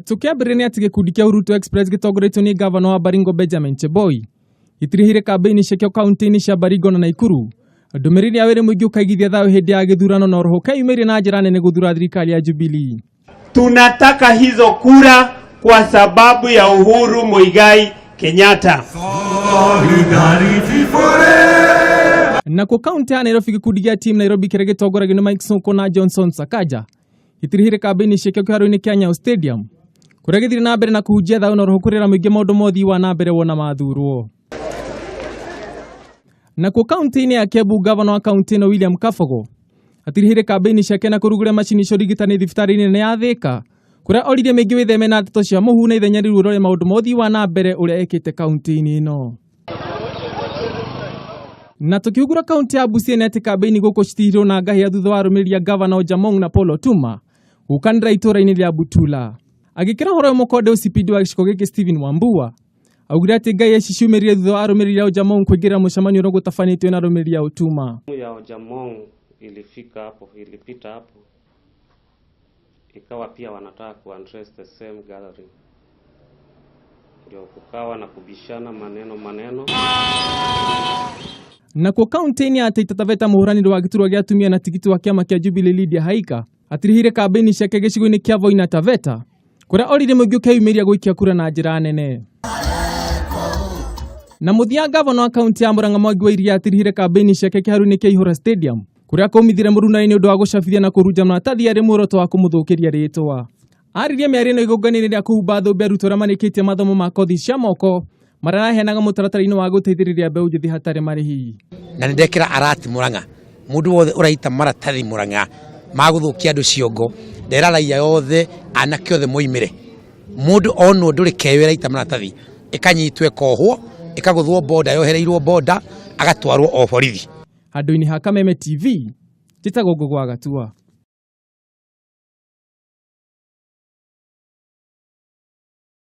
Tũkĩambĩrĩria nĩ atĩ gĩkundi kĩa Urutu Express gĩtongoretio nĩ gavana wa Baringo Benjamin Cheboi gĩtirihire kambĩini ciakĩo kaunti-inĩ cia Baringo na Nakuru. Ndũmĩrĩri ya wĩrĩ mũingĩ ũkaigithia thayũ hĩndĩ ya gĩthurano na oroho keyumĩria na njĩra nene gũthura thirikari ya Jubilee. Tunataka hizo kura kwa sababu ya Uhuru Muigai Kenyatta. Nakuo kaunti ya Nairobi gĩkundi gĩa Team Nairobi kĩrĩa gĩtongoragio nĩ Mike Sonko na Johnson Sakaja gĩtirihire kambĩini ciakĩo kĩharo-inĩ kĩa Nyayo Stadium kũrĩa gĩthire na mbere na kũhunjia thayũ na oroho kũrĩra mũingĩ maũndũ ma ũthii wa na mbere wona mathurwo. Nakuo kaunti-inĩ ya Kiambu gavana wa kaunti ĩno William Kabogo atirihire kambĩini ciake na kũrugũria macini cia ũrigitani thibitarĩ-inĩ nene ya Thika kũrĩa oririe mĩingĩ wĩtheme na ndeto cia mũhu na ithenya rĩu ũrore maũndũ ma ũthii wa na mbere ũrĩa ekĩte kaunti-inĩ ĩno. Na tũkĩhungura kaunti ya Busia nĩ atĩ kambĩini gũkũ citihirwo na ngahĩha thutha wa arũmĩrĩri a gavana Ojamong na Paul Otuma gũkanĩra itũũra-inĩ rĩa Butula. Agĩkĩra ũhoro ũyũ mũkonde OCPD wa gĩcigo gĩkĩ Stephen Wambua augire atĩ ngai ici ciumĩrire thutha wa arũmĩrĩri a Ojamong kũingĩrĩra mũcemanio ũrĩa gũtabanĩtio na arũmĩrĩri a Otuma. Ya Ojamong ilifika hapo, ilipita hapo, ikawa pia wanataka ku address the same gathering, ndio kukawa na kubishana maneno maneno. Nakuo kaunti-inĩ ya Taita Taveta mũhũranĩri wa gĩturwa gĩa atumia na tigiti wa kĩama kĩa Jubilee Lydia Haika atirihire kambĩini ciake gĩcigo-inĩ kĩa Voi na Taveta kũrĩa oririe mũingĩ ũkeyumĩria gũikia kura na njĩra nene. Na mũthia gavana wa kaunti ya Murang'a Mwangi wa Iria atirihire kambĩini ciake kĩharo-inĩ kĩa Ihũra Stadium kũrĩa kũmithire mũruna-inĩ nĩ ũndũ wa gũcabithia na kũrunja maratathi arĩ muoroto wa kũmũthũkĩria rĩtwa. Aririe mĩario ĩno igongona-inĩ rĩa kũhumba thũmbĩ arutwo arĩa marĩkĩtie mathomo ma kothi cia moko marĩa araheanaga mũtaratara-inĩ wa gũteithĩrĩria mbeũ njĩthĩ hatarĩ marĩhi. Na nĩ ndekĩra arati Murang'a mũndũ wothe ũraita maratathi Murang'a ma gũthũkia andũ ciongo, ndera raia yothe anake othe moimĩre. Mũndũ onwo ndũrĩ keyo ĩraita maratathi ĩkanyitwo ĩkohwo ĩkagũthwo boda yohereirwo boda agatwarwo o borithi. Handũ-inĩ ha Kameme TV, njĩtagwo Ngũgũ wa Gatua.